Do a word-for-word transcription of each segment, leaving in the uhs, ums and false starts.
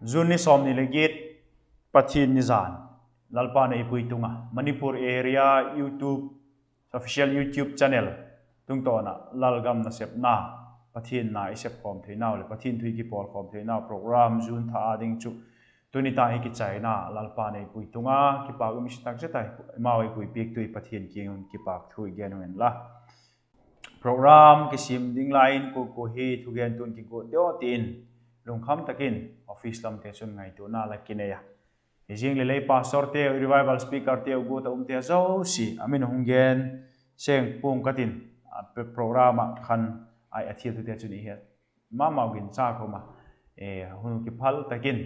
June ni sawmni leh giat, Pathian ni zan, Lalpa'n ei pui tung a, Manipur area YouTube, official YouTube channel tungtawn ah lalgam nasepna, Pathian na i sep khawm theinau leh Pathian thu i kipawl khawm theinau program June tha â ding chu tuni ta hi kichaina Lalpa'n ei pui tung a, kipâk um i sa tak zet a, amau ei puipiaktu i Pathian kiang un kipâk thu i gen u hen la. Program kisiam ding lai in kua kua hi thugentu'n kiguat diam ti in lungkham tak in office lamte chun ngaituana la kinei a. Hi zing leh lei pastorteu, revival speakerteu, guat a umte zosia a min hung gen seng pua'ng ka tin, program ah khan a thiltute chun i het ma mau ginchâk um a, hun kiphal tak in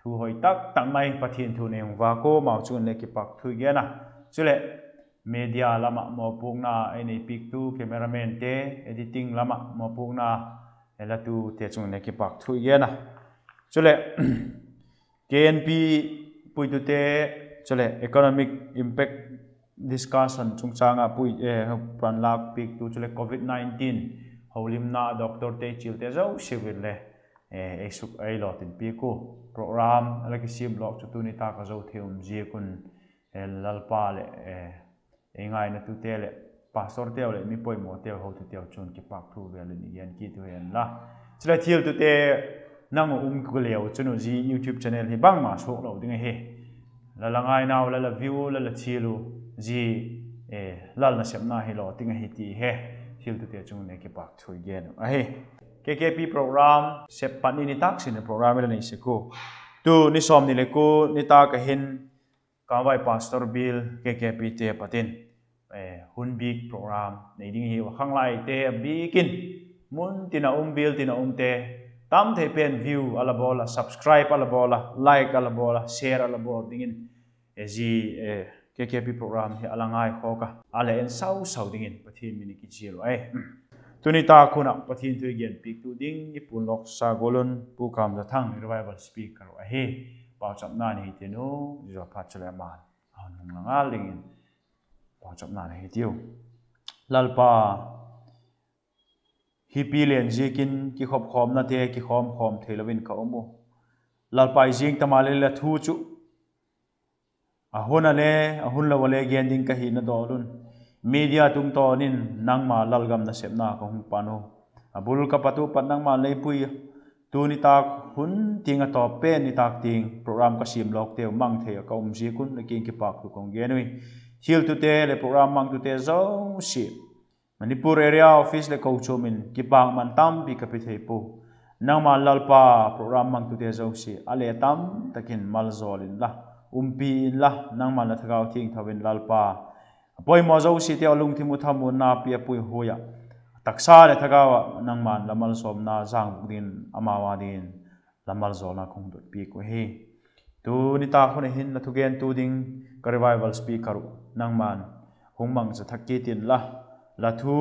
thu hoi tak tak mai Pathian thu nei hung vak u, amau chung in le kipâk thu i gen a. Chuleh media lam ah mawpuakna ei neipiaktu cameramante, editing lam ah mawpuakna latute chung in le kipâk thu i gen a. Chuleh K N P puitute, chuleh economic impact discussion chungchâng ah pui, panlâk piaktu, chuleh covid nineteen holimna doctorte chialte zosia vin le ei suk ei lawtin piak u. Program a la kisiam lawk chu tuni ta ka zo thei um ziak un, Lalpa leh ei ngainatute leh pastorteu leh mi poimawteu, hotuteu chun kipâk thu vêl in i gen kit u hen la. Chuleh thiltute nang u um ka leu chun u zia YouTube channel hi bangma suak lo ding ahi. La la ngainau, la la view, la la chial u, zia lal nasepna hi law ding ahi ti he thiltute chung in le kipâk thu i gen u ahi. K K P program sep pat ni nitâk sin program i la nei sek u. Tu ni sawmni leh kua nitâk a hin Kângvai Pastor Bial, K K Pte pat in hun bik program nei ding hiu a, khanglaite a bik in mun tin a um, bial tin a umte tam thei pen view a la bawl a, subscribe a la bawl a, like a la bawl a, share a la bawl dingin zia K K P program hi a la ngaikhawk a, a la en sau sau dingin Pathian min i kichial u ahi. Tuni ta khun ah Pathian thu i genpiaktu ding i puan lawksa gual un Pu Kamzathang, revival speaker u ahi. Pauchapna nei hitiu, zia phat chuleh ama'n a hun hung la ngal dingin pauchapna nei hitiu. Lalpa, hipi len ziakin kikhopkhawmnate kikhawmkhawm theilo in ka um u. Lalpa, i zing ta maleh la thu chu a hun a le, a hun lo a le gen ding ka hina dawl un, media tungtawn in nangma lalgam nasepna ka hung pan u. A bul ka pat u pat nangma'n lei pui a, tu nitâk hun tiang a tawp pen nitâk tiang program ka siam lawkteu mang thei ah ka um ziak un la kiang kipâkthu ka hung gen ui. Thiltute leh program mangtute zosia, Manipur area office leh kochuam in kipâkman tampi ka pe thei pua. Nangma'n Lalpa, program mangtute zosia a le tam tak in maljawl inla, umpi inla, nangma'n la Thagau Thiangtho in Lalpa, a poimaw zosiateu a lungthim u thamuanna pia puihuai ah, taksa leh thagau ah nangma'n la malsawmna zang bûk dingin amau â dingin la maljawlna ka hung dot piak u hi. Tu nitâk hun a hin la thugentu ding ka revival speaker uh nangma'n hung mangcha thak kit inla, la thu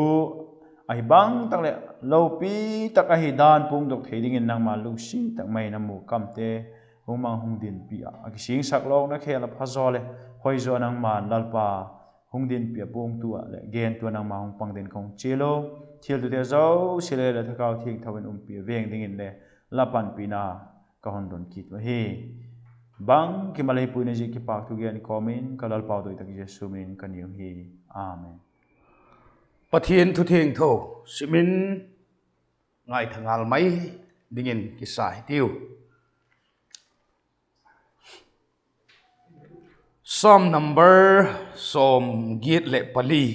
ahi bang tak leh lopi tak ahi dan puangdok thei dingin nangma'n lungsiat tak mai in a mu kamte hung mang hung dinpi ah, a kisingsak lawkna khêl a phazaw leh hoizaw nangma'n Lalpa hung dinpi a puangtu ah leh gentu ah nangma hung pang dingin ka hung chial u. Thiltute zosia le la Thagau Thiangtho in umpi a veng dingin le la panpina ka hun don kit u ahi. Bangkim a lei puina ziak kipâkthu gen kawm in ka Lalpau doi tak Jesu min in ka niu hi. Amen. Pathian thu thiangtho sim in ngaitha ngal mai dingin kisa hitiu. Psalm number sawmgiat leh pali.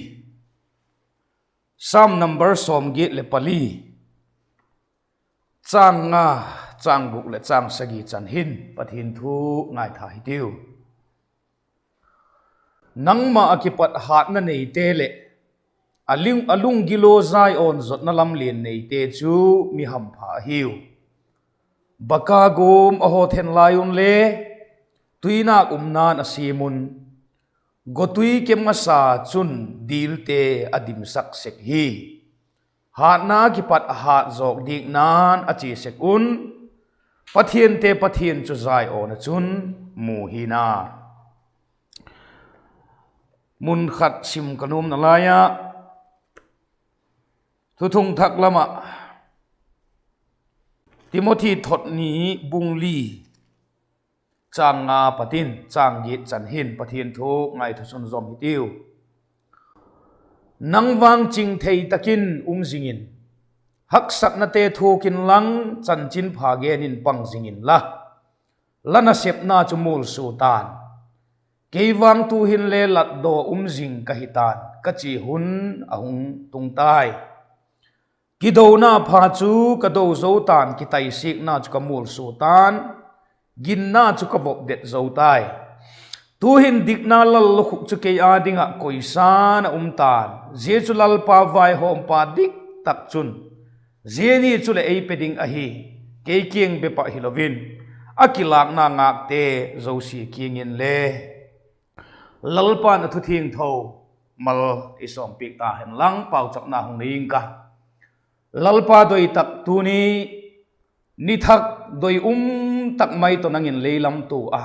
Psalm number sawmgiat leh pali, châng nga, châng guk leh châng sagi chan hin Pathian thu ngaitha hitiu. Nangma ah kipat hâtna neite leh a lung, a lunggil ua Zion zotna lam lian neite chu mi hampha ahiu. Baka guam a haw then lai unle, tuinâk umna'n a siam un, gotui kem masa chun dilte a dimsak sek hi. Hâtna kipat hât zawk diakna'n a chia sek un, pathiante Pathian chu Zion ah chun mu hi'n a. Mun khat sim ka nuamna lai ah, Thuthung Thak lam ah, Timothy thot ni bung li, châng nga pat in châng giat chan hin Pathian thu ngaithasun zom hitiu. Nang vang chingthei tak in um zing in, haksatnate thuak inlang, chanchinpha gen in pang zing inla, la nasepna chu mualsua ta'n. Kei vang tu'hin le latdaw um zing ka hi ta'n, ka chia hun a hung tung tai. Kidona pha chu ka do zo ta'n, kitaisikna chu ka mualsua ta'n, ginna chu ka vop det zo tai. Tu'hin dikna lallukhuk chu kei â ding ah koisa'n a um ta'n, zia chu Lalpa vaihawmpa dik tak chun, zia ni chuleh ei pe ding ahi, kei kiang bep ah hilo in, a kilâkna ngâkte zosia kiang inle. Lalpa'n a thu thiangtho mal ei sawmpiak ta hen lang, pauchapna hung nei ing ka. Lalpa doi tak, tuni ni thak doi um tak mai tawh nang in lei lamtua a,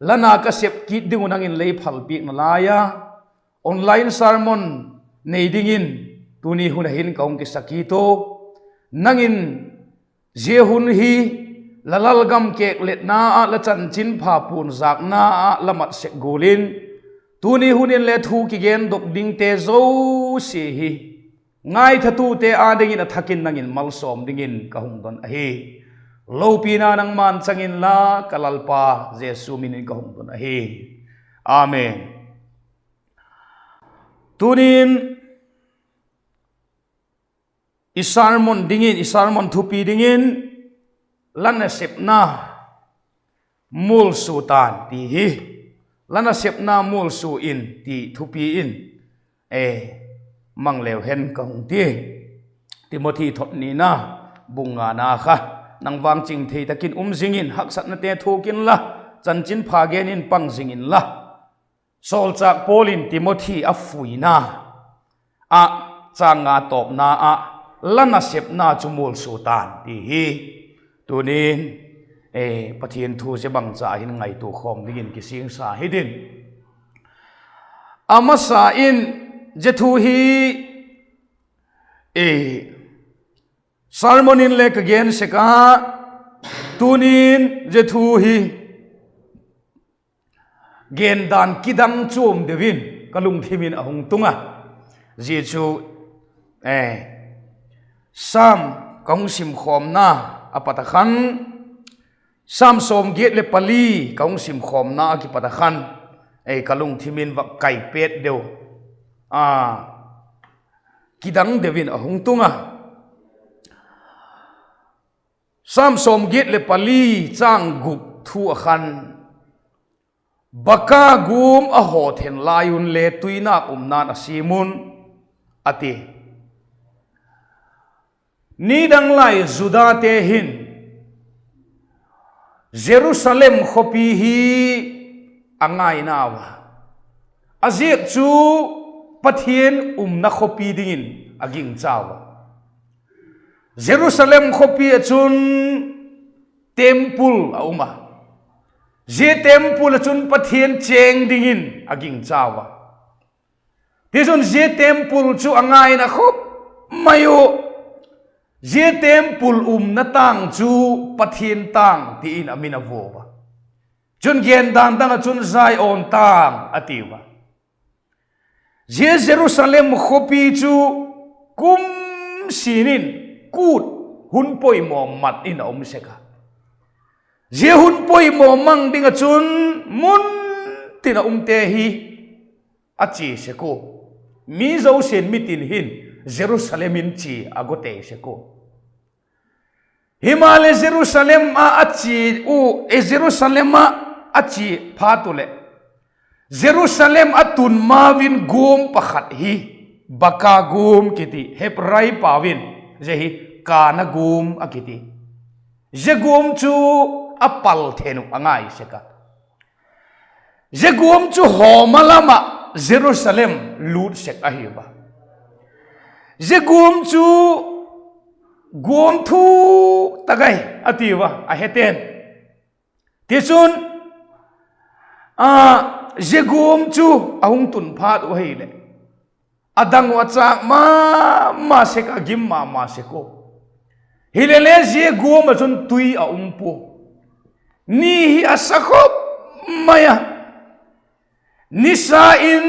la na ka sep kit ding uh nang in lei phalpiakna lai a, online sermon nei dingin tuni hun ah hin ka hung kisa kit ua. Nang in zia hun hi la lalgam kêkletna ah, la chanchinpha puanzâkna ah la mat sek gual in, tuni hun in le thu kigendok dingte zosia hi ngaithatute â dingin a thak in nang in malsawm dingin ka hung don ahi. Lopina nangma'n chang inla, ka Lalpa Jesu min in ka hung don ahi. Amen. Tuni'n i sermon dingin, i sermon thupi dingin, La nasepna mualsua ta'n ti hi, La nasepna mualsua in ti thupi in, e, mang leu hen ka hung ti. Timothi thot nina, bung ngana kha, Nang vang chingthei tak in um zing in, haksatnate thuak inla, chanchinpha gen in pang zing inla. Sawlchâk Paul in Timothi a fuina ah, châng nga tawpna ah, La nasepna chu mualsua ta'n ti hi, tuni'n, e, Pathian thu zia bangcha hin ngaitua khawm dingin kisingsa hitin. A masa in, zia thu hi, e, sermon in le ka gen sek a, tuni'n zia thu hi gendan kidang chuam deu in ka lungthim in a hung tung a. Zia chu, e, Sam ka hung simkhawmna a pat a khan, Sam sawmgiat leh pali ka hung simkhawmna a kipat a khan, e, ka lungthim in va kai pet deu, a, kidang deu in a hung tung a. Sam sawmgiat leh pali, châng guk thu a khan, Baka guam a haw then lai un le tuinâk umna'n a siam un, a ti. Nidang lai Judate hin Jerusalem khawpi hi a ngainau a, a ziak chu Pathian umna khawpi dingin a gingchau a. Jerusalem khawpi ah chun temple a um a, zia temple ah chun Pathian chêng dingin a gingchau a. Tichun zia temple chu a ngaina khop mai uh, zia temple umna tâng chu Pathian tâng ti in a min a vua a. Chun gendan dang ah chun Zion tâng a tiu a. Zia Jerusalem khawpi chu kum sin in kût, hun poimaw mat in a um sek a. Zia hun poimaw mang ding ah chun mun tin a umte hi a chia sek ua. Mi zosia'n mitin hin Jerusalem in chia a gotei sek ua. Himaleh Jerusalem ah a chia u, e, Jerusalem ah a chia phat u leh, Jerusalem a tun mau in guam pakhat hi Baka guam kiti, Hebrai pau in zia hi Kana guam a kiti. Zia guam chu a pal then uh a ngai sek a. Zia guam chu hawma lam ah Jerusalem lût sek ahi a. Zia guam chu guam thuk tak ahi a tiu a, a hete'n. Tichun, a, zia guam chu a hung tun phat uh ahileh, a dang uh a châk ma ma sek a, a gim ma ma sek ua. Hilele zia guam ah chun tui a um pua. Ni hi a sa khop mai a, nisa in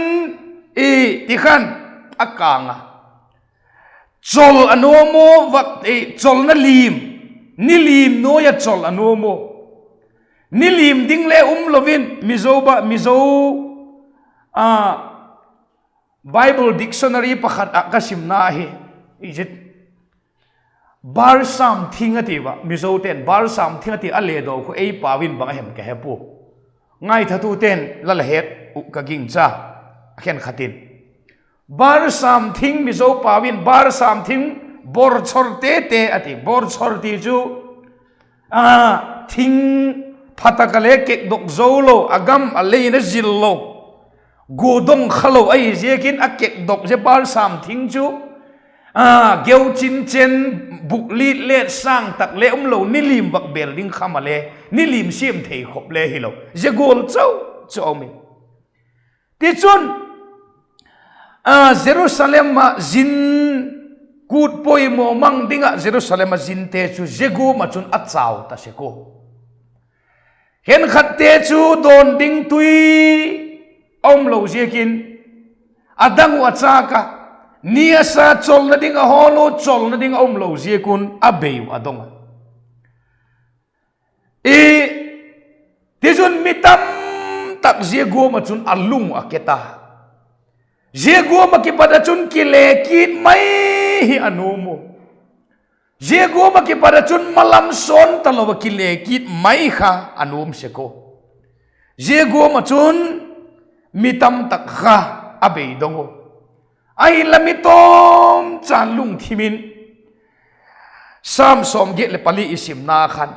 i ti khan a kâng a, chawl a nuam u, vak, chawlna lim, ni lim nuai a chawl a nuam u. Ni lim ding le um lo in Mizo ba, Mizo, a, Bible dictionary pakhat ah ka simna hi, i zit, balsam thing a ti a, Mizote'n balsam thing a ti a, le daw khu ei pau in bang a hem ka he pua. Ngaithatute'n la la het uh ka gingcha, a khenkhat in. Balsam thing, Mizo pau in balsam thing, borchhor tete a ti. Borchhor ti chu, a, thing pha tak a le kekdok zo lo, a gam a lei in a zil lo, gua dong kha lo ahi ziakin a kekdok zia balsam thing chu, a, geu chin chen, buk lit let sâng tak le um lo, ni lim vak bêl ding kham a le, ni lim siam thei khop le hilo, zia gual chau chu a um in. Tichun, a, Jerusalem ah zin kût poimaw mang ding ah Jerusalem ah zinte chu zia guam ah chun a chau ta sek ua. Khenkhatte chu dawn ding tui a um lo ziakin, a dang uh a châk a, ni a sa chawlna ding a hawl u, chawlna ding a um lo ziak un a bei uh a dong a. I, tichun mi tam tak zia guam ah chun a lung uh a ke ta. Zia guam ah kipat ah chun kile kit mai hi a nuam u. Zia guam ah kipat ah chun malam sawn talo ah kile kit mai kha a nuam sek ua. Zia guam ah chun mi tam tak kha a beidong u. Ahinla mi tawmchan lungthim in, Sam sawmgiat leh pali i simna khan,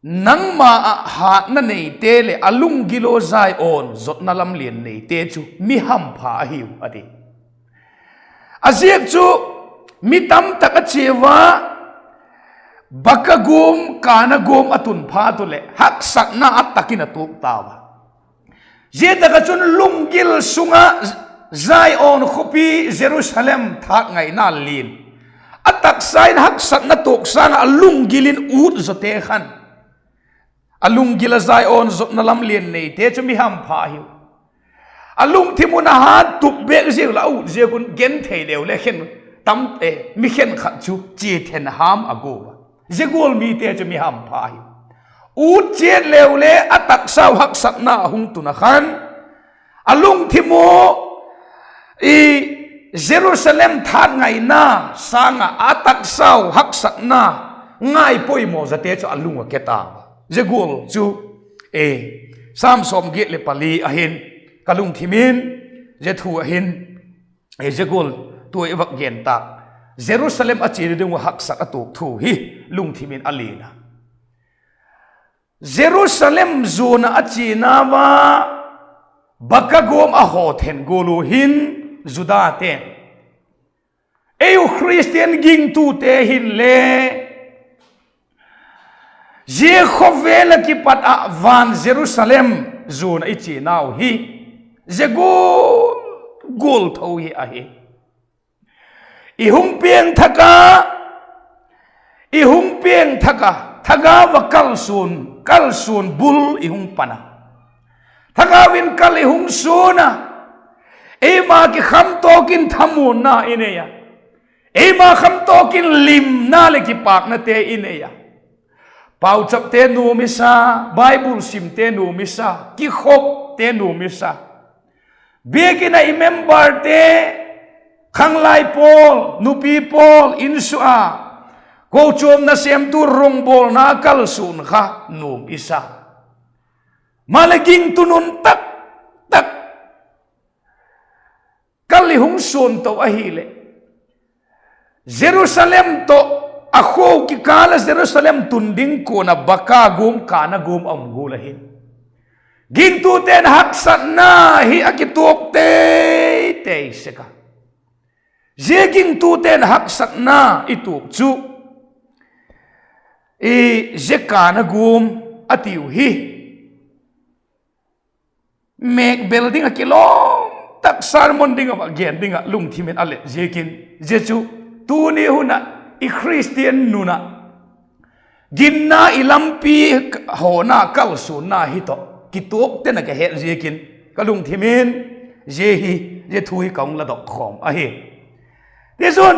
nangma ah hâtna neite leh a lunggil ua Zion zotna lam lian neite chu mi hampha ahiu, a ti. A ziak chu mi tam tak a chia ua, baka guam, kâna guam a tun phat u leh haksatna a tak in a tuak tau a. Zia tak ah chun lunggil sung ah Zion khawpi Jerusalem thâtngaina lian, a taksa in haksatna tuak sâng ah a lunggil in ut zawte khan, a lunggil ah Zion zotna lam lian neite chu mi hampha hiu. A lungthim un a hât tup bêk ziak leh a ut ziak un genthei leu le khen tam, mi khenkhat chu chia then ham a gua a. Zia gual mite chu mi hampha hi. Ut chiat leu le a taksau haksatna a hung tun ah khan, a lungthim u, i, Jerusalem thâtngaina sâng ah a taksau haksatna ngai poimaw zawte chu a lung a ke ta. Zia gual chu, e, Sam sawmgiat leh pali ah hin, ka lungthim in, zia thu ah hin, e, zia gual tua i vak gen tak, Jerusalem a chia ding uh haksat a tuak thu hi lungthim in a lian a. Jerusalem zuan ah a chiana ua, baka guam a haw then gual u hin, Judate'n, ei u Khristian gingtute hinle, zia khawvel ah kipat ah van Jerusalem zuan ah i chianau hi, zia gual, gual tho hi ahi. I hung piangthak a, i hung piangthak a, thagau ah kalsuan, kalsuan bul i hung pan a, thagau in kal i hung suan a, eima kikhamtawk in thamuanna i nei a, eima khamtawk in limna leh kipâknate i nei a, pauchapte nuam i sa, Bible simte nuam i sa, kikhopte nuam i sa, biakin ah i memberte, khanglai pawl, nupi pawl, insung a kochuam nasêmtu rongbawlna kalsuan kha nuam i sa. Maleh gingtu nuntak tak kal i hung suan to ahileh, Jerusalem tawh a khua kikâl ah Jerusalem tun ding kuan ah baka guam, kâna guam a um gual ahi. Gingtute'n haksatna hi a kituak tei tei sek a. Zia gingtute'n haksatna i tuak chu, i, zia kâna guam a tiu hi mêkbel ding ah kilawm tak sermon ding ah va gen ding ah lungthim in a let ziakin, zia chu tuni hun ah i Khristian nun ah Ginna i lampi hawna kalsuanna hi tawh kituak ten a ka het ziakin ka lungthim in zia hi, zia thu hi ka hung la dok khawm ahi. Tichun,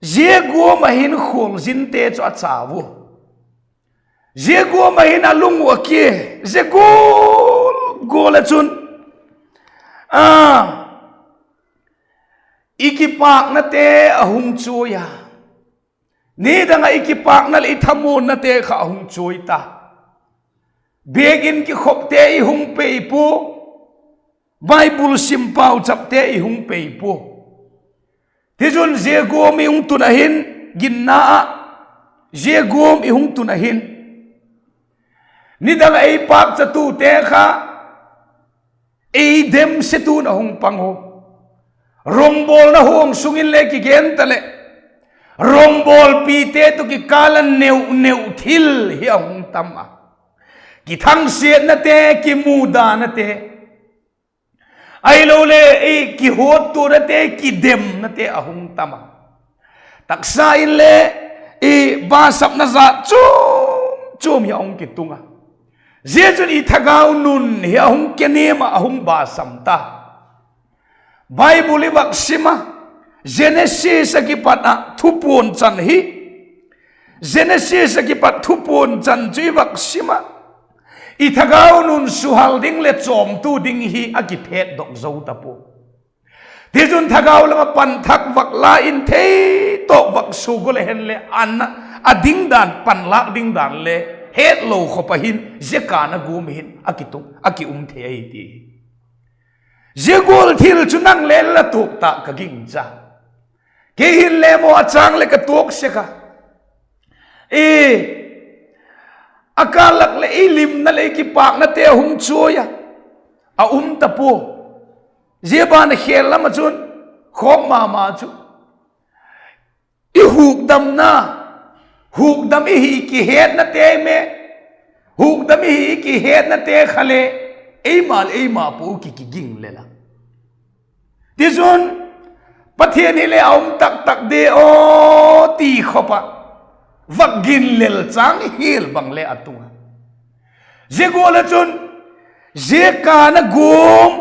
zia guam ah hin khualzinte chu a chau u. Zia guam ah hin a lung uh a kia, zia gual gual ah chun, a, i kipâknate a hung chuai a. Nidang ah i kipâkna leh i thamuannate kha a hung chuai ta. Biakin kikhopte i hung pei pua, Bible sim pauchapte i hung pei pua. Tichun zia guam i hung tun ah hin, ginna ah, zia guam i hung tun ah hin, nidang ah ei pâkchatute kha ei demsetu'n a hung pang u. Rongbawlna huang sung inle kigen taleh, rongbawlpite tawh kikâl a neu neu thil hi a hung tam a. Kithangsiatnate, kimudanate, ahilole, i kihottuanate, kidemnate a hung tam a. Taksa inle i basapna zat chuam chuam hi a hung kitung a. Zia chun i thagau nun hi a hung keniam ah a hung basam ta. Bible i vak sim a, Genesis ah kipat ah Thupuan chan hi, Genesis ah kipat Thupuan chan chu i vak sim a, i thagau nun suhal ding leh chawmtu ding hi a kiphetdok zo ta pua. Tichun thagau lam ah pan thak vak la in, theitawp vak sua gua le hen le, a dingdan, panlâk dingdan le hetlo khop ah hin zia kâna guam hin a kitung, a ki um thei ahi ti. Zia gual thil chu nang le la tuak ta ka gingcha. Kei hin le maw a châng leh ka tuak sek a. I, a kâl lak leh i limna leh i kipâknate a hung chuai a, a um ta pua. Zia ban khêl lam ah chun, khawk ma ma chu, i hukdamna, hukdam i hi kihetnate me, hukdam i hi kihetnate kha le, eima leh eima pua ki, kiging lel a. Tichun, Pathian hile a um tak tak de aw ti khop ah, vak gin lel châng hial bang le a tung a. Zia gual ah chun, zia kâna guam,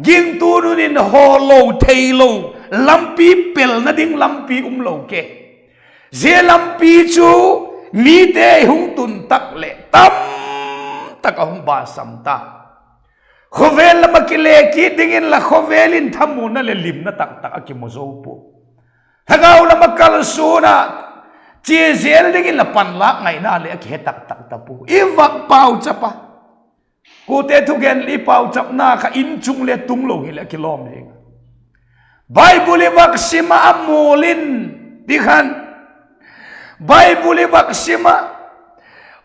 gingtu nun in hawlo theilo, lampi pelna ding lampi umlo ke. Zia lampi chu mite hung tun tak leh tam tak a hung basam ta. Khawvel lam ah kile kit dingin la khawvel in thamuanna leh limna tak tak a kimu zo pua. Thagau lam ah kalsuan a chia zel dingin la panlâk ngaina leh a kihe tak tak ta pua. I vak pauchap a, kuate thugen i pauchapna kha inchung le tunglo hileh a kilawm zing. Bible i vak sim ah a mual in, ti khan, Bible i vak sim ah,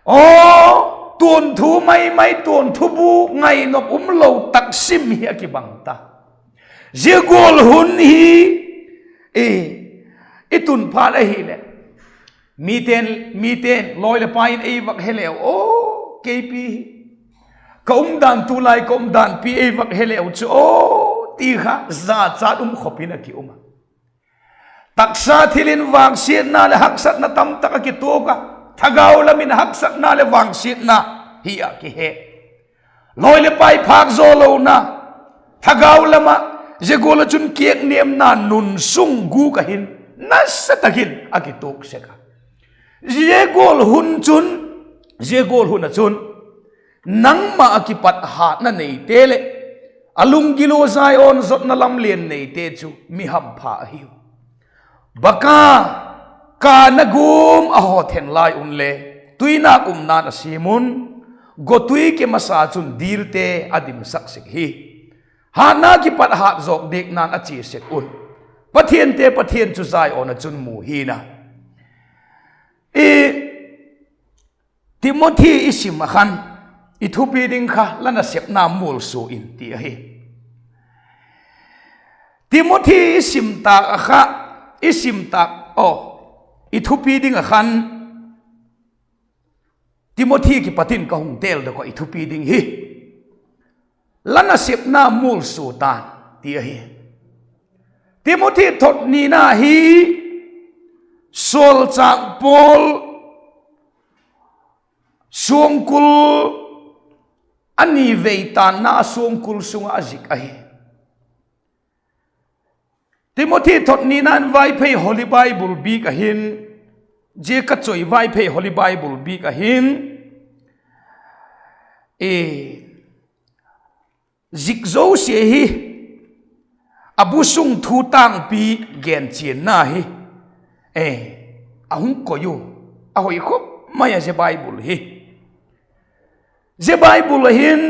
aw, tuanthu mai mai, tuanthu bu ngainop umlo tak sim hi a kibang ta. Zia gual hun hi i, i tun phat ahileh, miten, miten, lawi leh pai in ei vak he leu aw, keipi hi, ka umdan, tulai ka umdan pi ei vak he leu chu aw, ti kha zachat um khop in a ki um a. Taksa thil in vangsiatna leh haksatna tam tak a kituak a, thagau lam in haksatna leh vangsiatna hi a kihe. Lawi leh pai phâk zaw lona, thagau lam ah, zia gual ah chun kiakniamna nun sung gûk ah hin nasa tak in a kituak sek a. Zia gual hun chun, zia gual hun ah chun, nangma ah kipat hâtna neite leh a lunggil ua Zion zotna lam lian neite chu mi hampha ahiu. Baka, kâna guam a haw then lai unle, tuinâk umna'n a siam un, gotui kimasa chun dilte a dimsak sek hi. Hâtna kipat hât zawk diakna'n a chia sek un, pathiante Pathian chu Zion ah chun mu hi'n a. I Timothy i sim ah khan, i thupi ding kha la nasepna mualsua in ti ahi. Timothy i sim tâk ah kha, i sim tâk, aw, i thupi ding ah khan, Timothy kipat in ka hung têldok ah i thupi ding hi, la nasepna mualsua ta'n ti ahi. Timothy thot nina hi, sawlchâk Paul suangkul, a ni vei tanna suangkul sung ah a zik ahi. Timothy thot nina in Vaiphei Holy Bible bik ahin, zia ka choi Vaiphei Holy Bible bik ahin, e, zik zosia hi, a bu sung thu tângpi genchianna hi, e, a hung koi u, a hoi khop mai a zia Bible hi. Zia Bible ahin,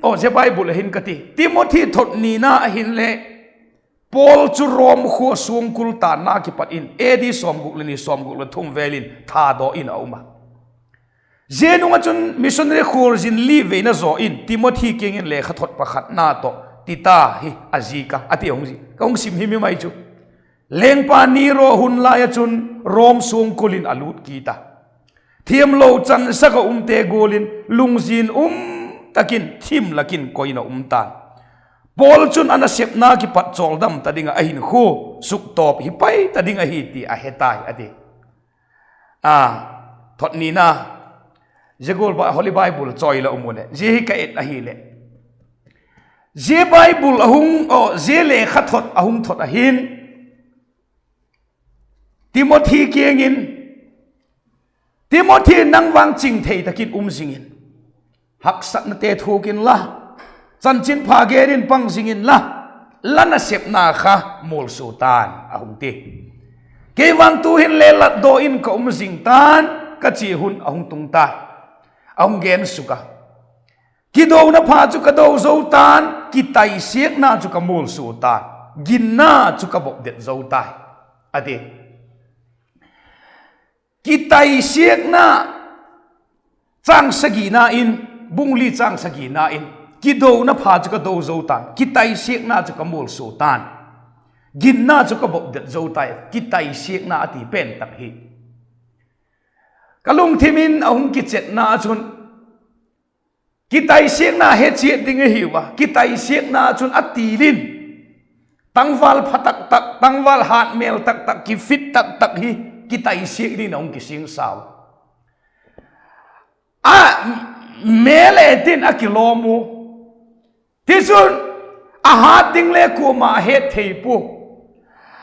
aw, zia Bible ahin ka ti, Timothy thot nina ahinle, Paul chu Rom khua suangkul tanna kipat in A D sawmguk leh ni, sawmguk leh thum vel in thadaw in a um a. Zia nung ah chun missionary khualzin li veina zaw in Timothy kiang in lekhathot pakhatna tawh Tita hi a zik a, a ti, ka hung sim him him ai chu. Lengpa Nero hun lai ah chun Rom suangkul in a lût kit a, thiamlo chansak ah umte gual in lungzin um tak in thim lak in koi in a um ta'n. Paul chun a nasepna kipat chawldam ta ding ah a hinkhua suktawp hi pai ta ding ahi ti a he tai, a ti. A, thot nina, zia gual Holy Bible chawi la um u leh, zia hi ka et ahileh, zia Bible a hung, aw, zia lekhathot a hung thot ahin, Timothy kiang in, Timothy, nang vang ching thei tak in um zing in, haksatnate thuak inla, chanchinpha gen in pang zing inla, la nasepna kha mualsua ta'n, a hung ti. Kei vang tu'hin le latdaw in ka um zing ta'n, ka chia hun a hung tung tai, a hung gen suk a. Kidona pha chu ka do zo ta'n, kitaisiakna chu ka mualsua ta'n, ginna chu ka vop det zo tai, a ti. Kitaisiakna, châng sagina in, bung li châng sagina in, kidona pha chu ka do zo ta'n, kitaisiakna chu ka mualsua ta'n, ginna chu ka vop det zo tai. Kitaisiakna a ti pen tak hi ka lungthim in a hung kichetna chun, kitaisiakna he chiat ding ahiu a, kitaisiakna chun a til in, tangval pha tak tak, tangval hâtmêl tak tak, kifit tak tak hi kitaisiak dingin a hung kisingsa u. A mêl et in a kilawm u. Tichun, a hât ding le kuama a het thei pua.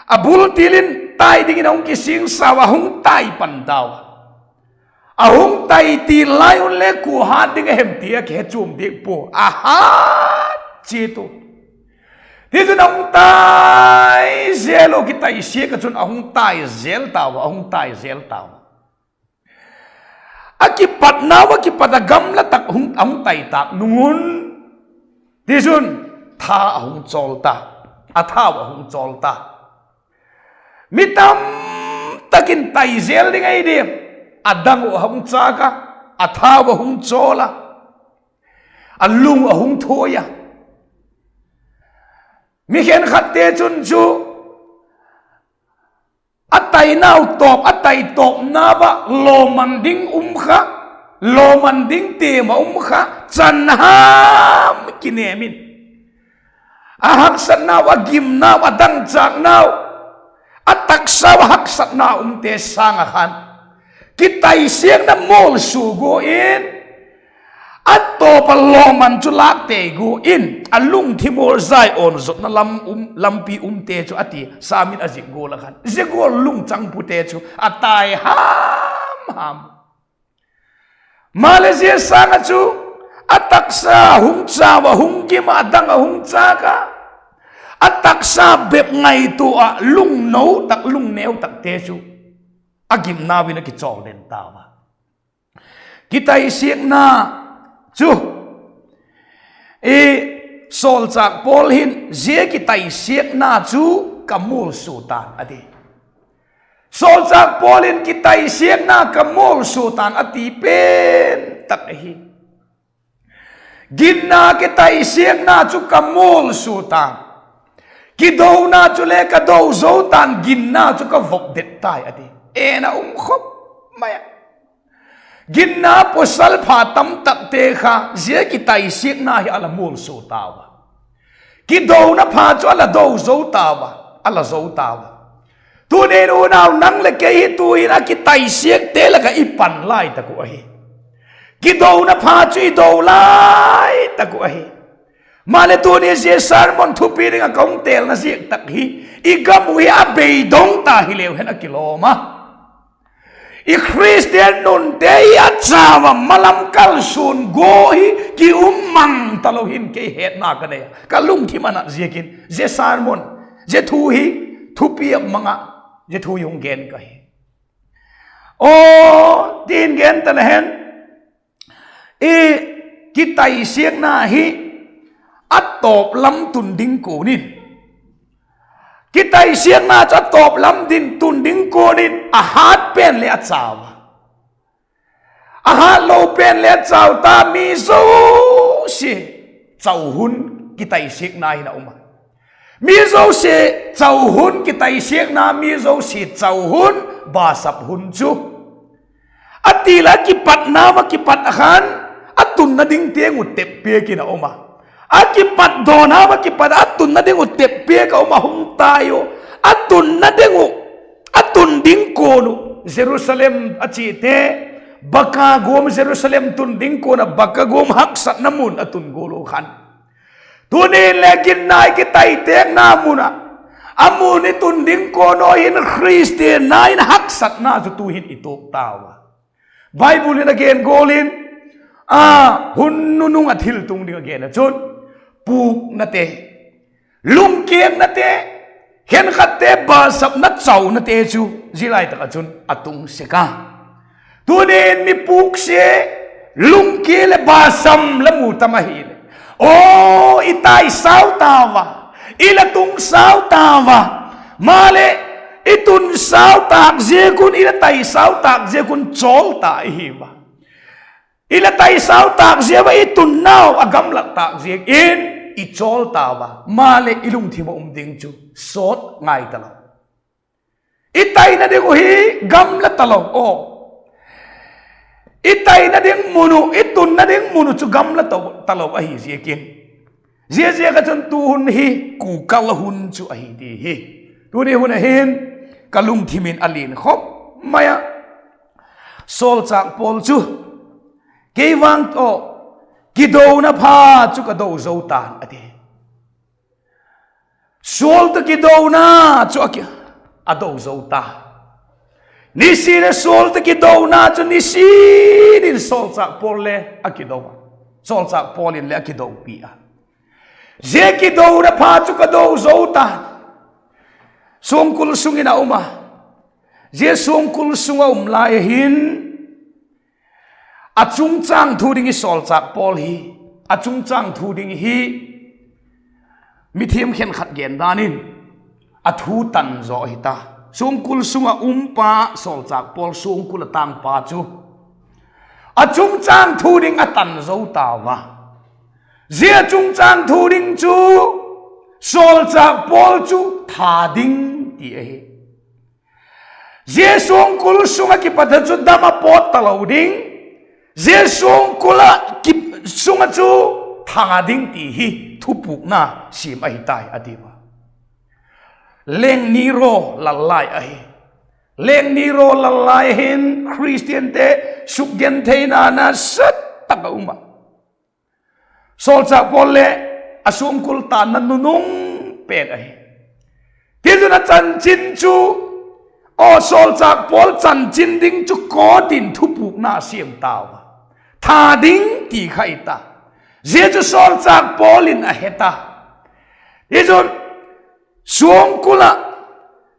A bul til in tai dingin a hung kisingsa ua, a hung tai pan tau a. A hung tai til lai un le kua hât ding a hem ti a kihechuam diak pua, a hât chiat u. Tichun a hung tai zel u, kitaisiak ah chun a hung tai zel tau a, a hung tai zel tau a. A kipatnau a kipat a gamla tak a hung tai tâk nung un, tichun, tha a hung chawl ta, a thau a hung chawl ta. Mi tam tak in tai zel ding ahi diam, a dang uh a hung châk a, a thau a hung chawl a, a lung a hung thuai a. Mi khenkhatte chun chu a tainau tawp, a tai tawpnau ah lawman ding um kha, lawman ding tiam a um kha, chan ham kinêm in, a haksatnau, a gimnau, a dangchâknau, a taksau a haksatna umte sâng ah khan kitaisiakna mualsua gua in, a tawp a lawman chu lâk tei gua in, a lungthim ua zai awn zotna lam um, lampi umte chu a ti. Sam in a zik gual ah khan zia gual lungchang pute chu a tai ham ham. Maleh zia sâng ah chu a taksa hung chau a, hung gim a, a dang a hung châk a, a taksa bep ngaitua ah lungno tak, lungneu takte chu a gimnau in a kichawl den tau a. Kitaisiakna chu, i, sawlchâk Paul hin zia kitaisiakna chu ka mualsua ta'n a ti. Sawlchâk Paul in kitaisiakna ka mualsua ta'n a ti pen tak ahi. Ginna kitaisiakna chu ka mualsua ta'n, kidona chule ka do zo ta'n, ginna chu ka vop det tai a ti. En a um khop mai a. Ginna pawsal pha tamtakte kha zia kitaisiakna hi a la mualsua tau a. Kidona pha chu a la do zo tau a, a la zo tau a. Tuni'n unau, nang leh kei hi tu'hin a kitaisiakte lak ah i pan lai tak uh ahi. Kidona pha chu i do lai tak uh ahi. Maleh tuni zia sermon thupi ding ah ka hung têlna ziak tak hi, i gam uh hi a beidong ta hileu hen a kilawm a. I Khristian nunte hi a chau a malam kalsuan gua hi ki um mang talo hin kei hetna ka nei a, ka lungthim a nat ziakin zia sermon, zia thu hi thupi a mang ah, zia thu hi hung gen ka hi. Aw, tin gen ta na hen, i kitaisiakna hi a tawp lam tun ding kuan in, kitaisiakna chu a tawp lam ding tun ding kuan in a hat pen leh a chau a, a hatlo pen leh a chau ta, mi zosia chau hun kitaisiakna hin a um a. Mi zosia chau hun kitaisiakna, mi zosia chau hun basap hun chu a ti la kipatna va kipat a khan a tunna ding tiang uh tep piak in a um a. A kipat dawna va kipat a tunna ding uh tep piak a um a, hung tai uh. A tunna ding uh, a tun ding kuan uh Jerusalem a chiate, baka guam Jerusalem tun ding kuan ah baka guam haksatna mun a tun gual uh khan, tunin le ginna i kitaitêkna mun ah, a mun i tun ding kuan uh hin Khristian na in haksatna chu tu'hin i tuak tau a. Bible in a gen gual in, a, hun nunung ah thil tung ding a gen ah chun, pûknate, lungkiaknate, khenkhatte basapna chaunate chu zia lai tak ah chun a tung sek a. Tunin mi pûksia, lungkia leh basam la mu tam ahileh, aw, i taisau tau a, i la tungsau tau a, maleh i tunsau tâk ziak un, i la taisau tâk ziak un chawl ta i hi a. I la taisau tâk ziak a, i tunnau a gamlat tâk ziak in i chawl tau a, maleh i lungthim ah um ding chu sawt ngai talo. I taina ding uh hi gamla talo aw. I taina ding mun uh, i tunna ding mun uh chu gamla talo ahi ziakin, zia ziak ah chun tu hun hi kukal hun chu ahi ti hi tuni hun ah hin ka lungthim in a lian khop mai a. Sawlchâk Paul chu, kei vang aw, kidona pha chu ka do zo ta'n, a ti. Sual tawh kidona chu a ki, a do zo ta. Nisin a sual tawh kidona chu nisin in sawlchâk Paul le a kido a. Sawlchâk Paul in le a kidopi a. Zia kidona pha chu ka do zo ta. Suangkul sung in a um a. Zia suangkul sung a um lai a hin, a chungchâng thu ding hi sawlchâk Paul hi, a chungchâng thu ding hi mithiam khenkhat gen dan in, a thu tan zaw ahi ta. Suangkul sung ah um pa sawlchâk Paul, suangkul ah tângpa chu a chungchâng thu ding a tan zo tau a. Zia chungchâng thu ding chu sawlchâk Paul chu that ding ti ahi. Zia suangkul sung ah kipat a chu dam a pawt talo ding, zia suangkul ah ki, sung ah chu that ding ti hi thupukna siam ahi tai, a ti a. Leng Nero lal lai ahi. Leng Nero lal lai hin Khristiante sukgentheina nasa tak a um a. Sawlchâk Paul leh a suangkul tanna nunung pen ahi. Tichun a chanchin chu, aw, sawlchâk Paul chanchin ding chu court in thupukna siam tau a, that ding ti kha ahi ta. Zia chu sawlchâk Paul in a he ta. Tichun, suangkul ah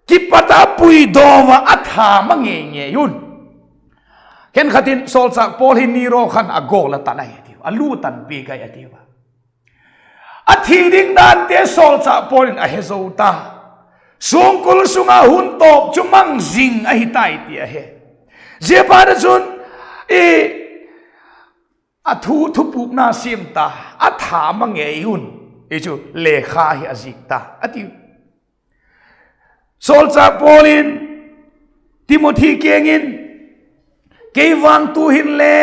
kipat a puidaw a, a that ma ngei ngei un. Khenkhat in sawlchâk Paul hi Nero khan a gawl a tan ahi a tiu, a lu a tanpi kai a tiu a. A thi ding dante sawlchâk Paul in a he zo ta. Suangkul sung ah hun tawp chu mang zing ahi tai ti a he. Ziaphatchun, i, a thu thupukna siam ta, a that ma ngei un, i chu lekha hi a zik ta a tiu. Sawlchâk Paul in Timothi kiang in, kei vang tu'hin le,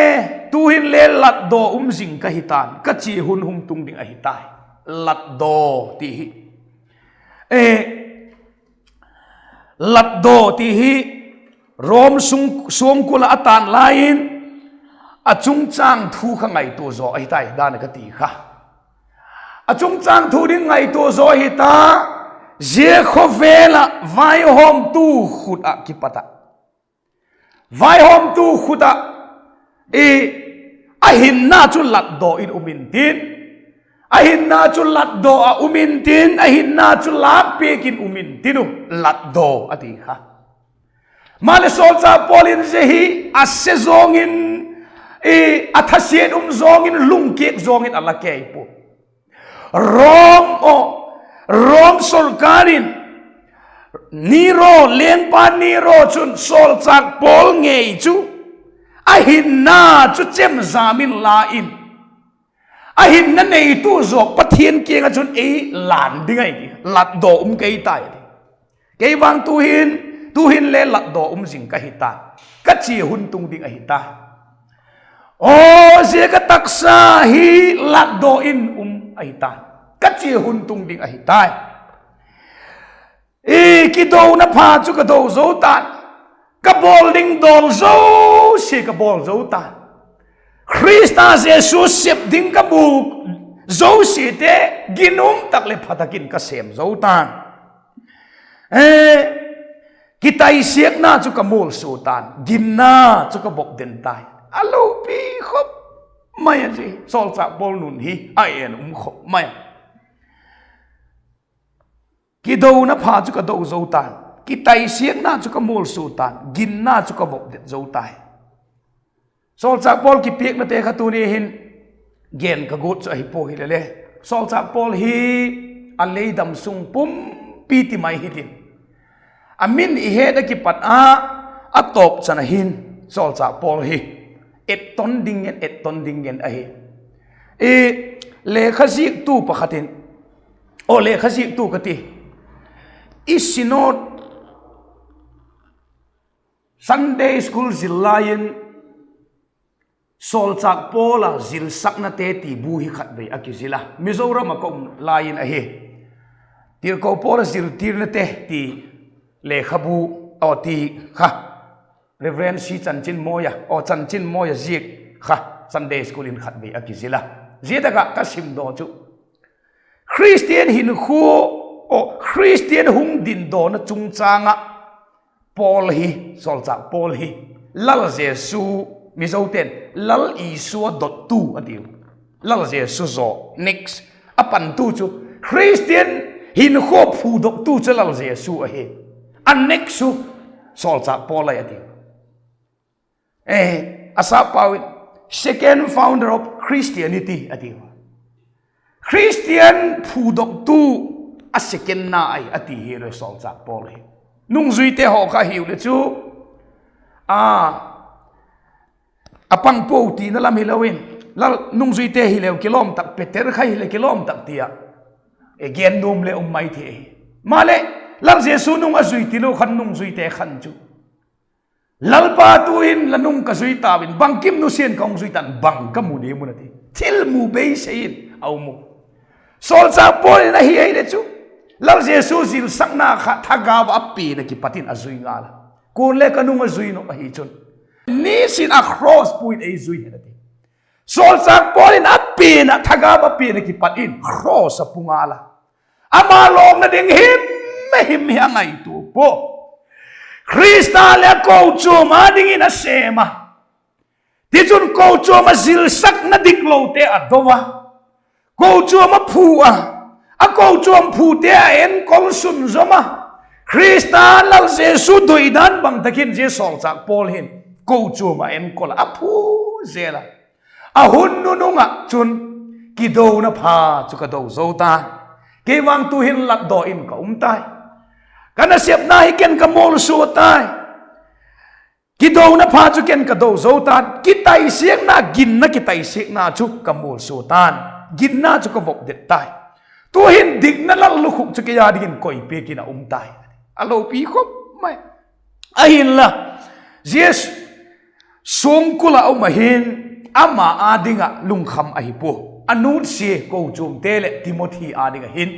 tu'hin le latdaw um zing ka hi ta'n, ka chia hun hung tung ding ahi tai. Latdaw ti hi, e, latdaw ti hi Rom sung, suangkul ah a tan lai in, a chungchâng thu kha ngaitua zaw ahi tai dan a ka ti kha. A chungchâng thu ding ngaitua zaw ahi ta, zia khawvel ah vaihawmtu khut ah kipat ah, vaihawmtu khut ah, a hinna chu latdaw in um intin, a hinna chu latdaw ah um intin, a hinna chu lâkpiak in um intin u, latdaw a ti kha. Maleh sawlchâk Paul in zia hi a se zawng in, a thasiat um zawng in, lungkiak zawng in a la kei pua. Rom aw, Rom sorkar in, Nero, lengpa Nero chun sawlchâk Paul ngei chu a hinna chu chemjam in la in, a hinna neitu zaw Pathian kiang ah chun ei lân ding ahi ti, latdaw um kei tai ti. Kei vang tu'hin, tu'hin le latdaw um zing ka hi ta, ka chia hun tung ding ahi ta. Aw, zia ka taksa hi latdaw in um ahi ta, ka chia hun tung ding ahi tai. Kidona pha chu ka do zo ta'n, ka bawl ding dawl zosia ka bawl zo ta'n, Khrista Jesu sep ding ka bûk zosiate ginum tak leh pha tak in ka sêm zo ta'n. Kitaisiakna chu ka mualsua ta'n, ginna chu ka vop den tai. A lopi khop mai a, zia sawlchâk Paul nun hi a en um khop mai. Kidona pha chu ka do zo ta'n, kitaisiakna chu ka mualsua ta'n, ginna chu ka vop det zo tai. Sawlchâk Paul kipiaknate kha tuni hin gen ka guat chu ahi pua hile le, sawlchâk Paul hi a lei dam sung pumpi ti mai hitin, a min i het a kipat a, a tawp chan a hin sawlchâk Paul hi etton ding ngen, etton ding ngen ahi. Lekha ziaktu pakhat in, aw, lekha ziaktu ka ti, i Synod Sunday School zil lai in, sawlchâk Paul a zilsaknate ti bu hi khatvei a kizil a, Mizoram ah ka um lai in ahi. Tirko Paul a ziltirnate ti lekhabu, aw, ti kha Reverend C. Chanchinmawi a, aw, Chanchinmawi a ziak kha Sunday School in khatvei a kizil a. Zia tak ah ka simdaw chu Khristian hinkhua, aw, Khristian hung dindawna chungchâng ah Paul hi, sawlchâk Paul hi, Lal Jesu, Mizote'n Lal Isua dottu a tiu. Lal Jesu zaw next a pantu chu, Khristian hinkhua phudoktu chu Lal Jesu ahi. A next chu sawlchâk Paul ahi a tiu. A sapau in, second founder of Christianity a tiu. Khristian phudoktu a secondna ahi a ti hi le sawlchâk Paul hi. Nungzuite haw kha hiu le chu, a, a pang puau tina lam hilo in, Lal, nungzuite hileu kilawm tak, Peter kha hile kilawm tak ti ah, e, gen nuam le um mai thei ahi. Maleh, Lal Jesu nung a zui tilo khan nungzuite khan chu, Lalpa, tu'in la nung ka zui tau in, bangkim nusia'n ka hung zui ta'n, bang ka mu diam un a ti. Thil mu beisei in a um u. Sawlchâk Paul in ahi ei le chu, Lal Jesu zilsakna kha thagau ah a pian ah kipat in a zui ngal a. Kuale ka nung a zui nop ahi chun, nisin a cross pui in ei zui hen a ti. Sawlchâk Paul in a pian ah, thagau ah a pian ah kipat in cross a pu ngal a. Ama lawkna ding him, him hi a ngaitua pua. Khrista leh a kochuam â dingin a sêm a. Tichun kochuam ah zilsakna diklote a do a. Kochuam a phu a. A kochuam phute a enkol sunzawm a. Khrista Lal Jesu doidan bang tak in zia sawlchâk Paul hin kochuam ah enkol a, a phu zel a. A hun nunung ah chun, kidona pha chu ka do zo ta'n, kei vang tu'hin latdaw in ka um tai. Ka nasepna hi ken ka mualsua tai. Kidona pha chu ken ka do zo ta'n, kitaisiakna, ginna kitaisiakna chu ka mualsua ta'n, ginna chu ka vop det tai. Tu'hin dikna lallukhuk chu kei â dingin koipiak in a um tai. A lopi khop mai. Ahinla, zia suangkul ah um ahin, ama â ding ah lungkham ahi pua. A nutsia kochuamte leh Timothy â ding ahin,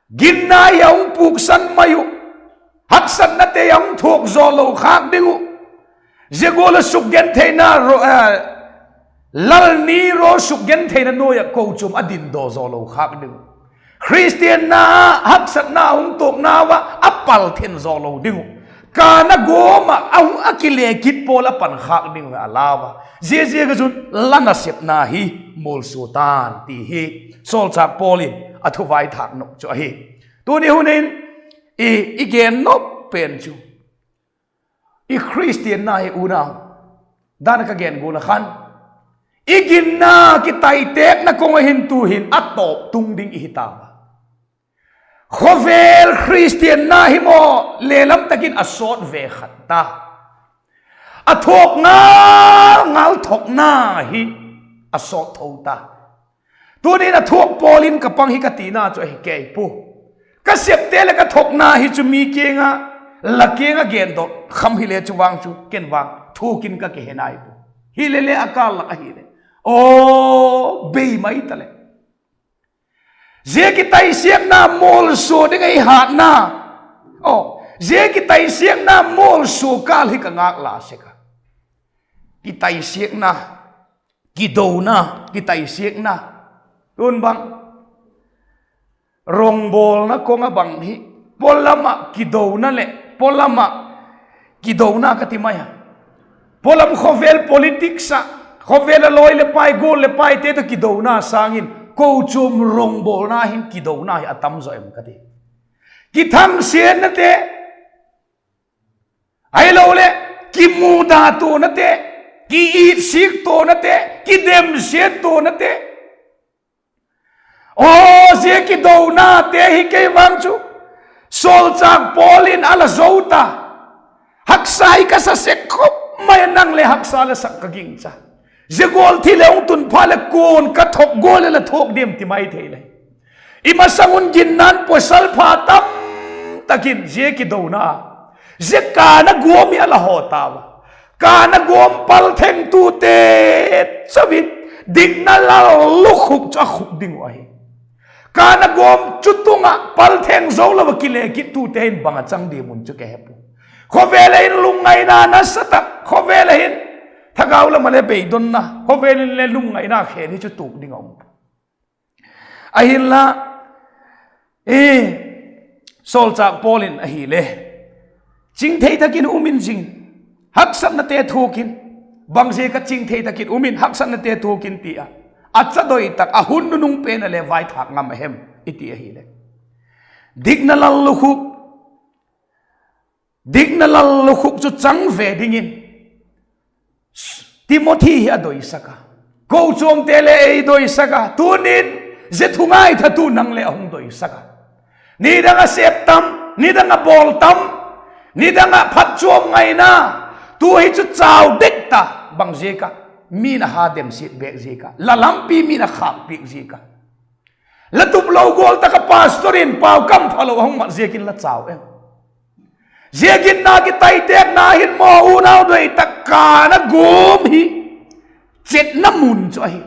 ginna hi a hung puksan mai uh, haksatnate a hung thuak zaw lo khâk ding uh, Zia gual ah sukgentheina, Lal Nero sukgentheina nuai ah kochuam a dindaw zaw lo khâk ding uh. Khristianna haksatna hung tuaknau ah a pal then zaw lo ding uh. Kana guam ah a hung, a kile kit pawl a pan khâk ding uh a lau a. Ziaziak ah chun la nasepna hi mualsua ta'n ti hi sawlchâk Paul in a thu vaithâk nop chu ahi. Tuni hun in i, i gen nop pen chu, i Khristianna hi unau, dan ka gen gual ah khan, i ginna kitaitêkna kong ah hin tu'hin a tawp tung ding i hi tau a. Khawvel Khristianna hi maw, lelam tak in a sawt ve khat ta. A thuak ngal ngal thuakna hi a sawt tho ta. Tuni'n a thuak pawl in ka pang hi ka tina chu ahi kei pua. Ka septe leh ka thuakna hi chu mi kiang ah, la kiang ah gendok kham hile chu vang chu ken vang thuak in ka kihe nai pua. Hile le a kâl lak ahileh, aw, bei mai ta leh, zia kitaisiakna mualsua ding ahi hatna, aw, zia kitaisiakna mualsua kâl hi ka ngâk la sek a. Kitaisiakna, kidona, kitaisiakna, tun bang, rongbawlna kong ah bang hi, pawlam ah kidona leh pawlam ah kidona ka ti mai a. Pawlam khawvel politics ah, khawvel a lawi leh pai, gual leh paite tawh kidona sâng in kochuam rongbawlna hin kidona hi a tam zaw em ka ti. Kithangsiatnate, ahiloleh kimuda tuanate, ki-it sik tuanate, kidemsia tuanate, aw, zia kidonate hi kei vang chu sawlchâk Paul in a la zo ta. Haksa i ka sa sek khop mai a, nang le haksa la sak ka gingcha. Zia gual thil leh hung tun phat leh kua'n ka thuak gual leh la thuak diam ti mai thei le, i masang un ginna'n pawsal pha tam tak in zia kidona, zia Kana guam hi a la haw tau a. Kana guam pal thengtute chau in, dikna lal lukhuk chu a khuk ding uh ahi. Kana guam chu tung ah pal theng zo lo ah kile kittute hin bang a chang diam un chu ka he pua. Khawvel ah hin lungngaina nasa tak, khawvel ah hin thagau lam ah le beidonna, khawvel in le lungngaina khen hi chu tuak ding a um. Ahinla, e, sawlchâk Paul in ahile, chingthei tak in um in zing in, haksatnate thuak in, bang ziak ah chingthei tak in um in haksatnate thuak in ti a, a cha doi tak a hun nunung pen ah le vaithâk ngam a hem i ti ahileh, dikna lal lukhuk, dikna lal lukhuk chu chang ve dingin Timothy hi a doisak a, kochuamte le ei doisak a, tuni'n zia thu ngaithatu nang le a hung doisak a. Nidang ah sep tam, nidang ah bawl tam, nidang ah phatchuam ngaina, tu hi chu chau dek ta, bang ziak ah, mi'n a ha demsiat bêk ziak ah, la lampi mi'n a khâk piak ziak ah, la tup lo gual tak ah pastor in pau kam phalo a hung mat ziakin la chau em? Zia ginna kitaitêkna hin maw, unau doi tak, Kana guam hi chetna mun chu ahi.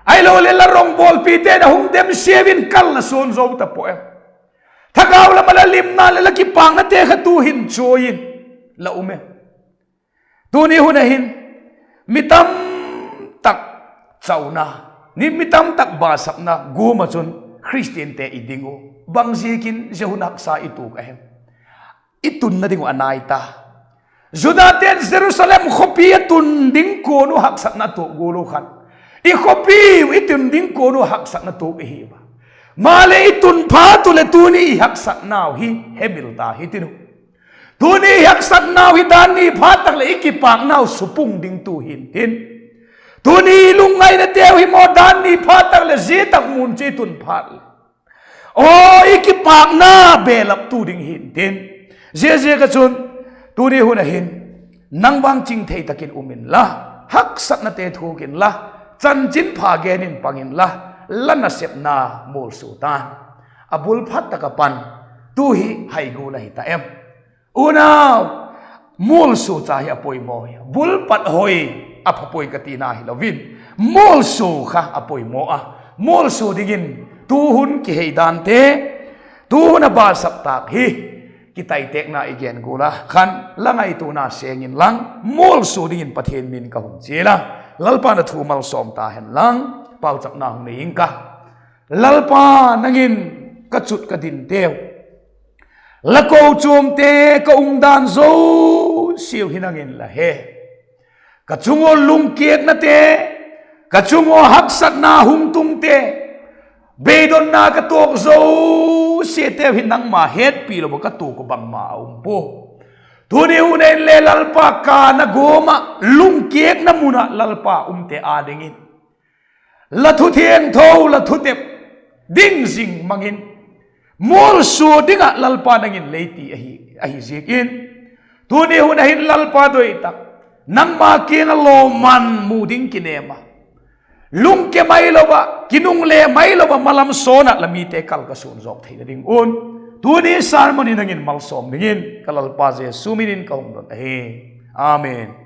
Ahiloleh la rongbawlpite'n a hung demsia in kal la suan zo ta pua em? Thagau lam ah la limna leh la kipâknate kha tu hin chuai in la um em? Tuni hun ah hin mi tam tak chauna, ni, mi tam tak basapna guam ah chun Khristiante i ding uh, bang ziakin zia hun haksa i tuak a hem? I tunna ding uh a nai ta. Judate'n Jerusalem khawpi a tun ding kuan uh haksatna tuak gual uh khan, i khawpi uh i tun ding kuan uh haksatna tuak i hi a. Maleh i tun phat uh leh tuni i haksatnau hi hemil ta hitin uh. Tuni i haksatnau hi dan ni phat tak leh i kipâknau supung ding tu hintin. Tuni i lungngainateu hi maw, dan ni phat tak leh zia tak mun chu i tun phat leh, aw, i kipâkna belap tu ding hintin. Ziaziak ah chun, tuni hun ah hin, nang vang chingthei tak in um inla, haksatnate thuak inla, chanchinpha gen in pang inla, la nasepna mualsua ta'n. A bul phat tak ah pan, tu hi hai gual ahi ta em? Unau, mualsua cha hi a poimaw hi a, bul pat hoi a pha puai ka tina hilo in, mualsua kha a poimaw a. Mualsua dingin tu hun kiheidante, tu hun a basap tâk hi kitaitêkna i gen gual a khan la ngaituana seng inlang, mualsua dingin Pathian min ka hun chial a. Lalpa'n a thu malsawm ta hen lang, pauchapna hung nei ing ka. Lalpa, nang in ka chut ka dinteu, la kochuamte ka umdan zosiau hi nang in la he. Ka chung ua lungkiaknate, ka chung ua haksatna hung tungte, beidonna ka tuak zosiateu hi nangma hetpi lo ah ka tuak uh bangma a um pua. Tuni hun ah inle Lalpa, ka na guam ah lungkiakna mun ah Lalpa umte â dingin la thu thiangtho, la thutep ding zing mang in, mualsua ding ah Lalpa nang in lei ti ahi, ahi ziak in, tuni hun ah hin Lalpa doi tak, nangma kiang ah lawman mu ding kinêm a, lungke mai lo ah, kinungle mai lo ah, malam sawn ah la mite kal ka suan zawk theina ding un, tuni sermon hi nang in malsawm dingin ka Lalpa Jesu min in ka hung don ahi. Amen.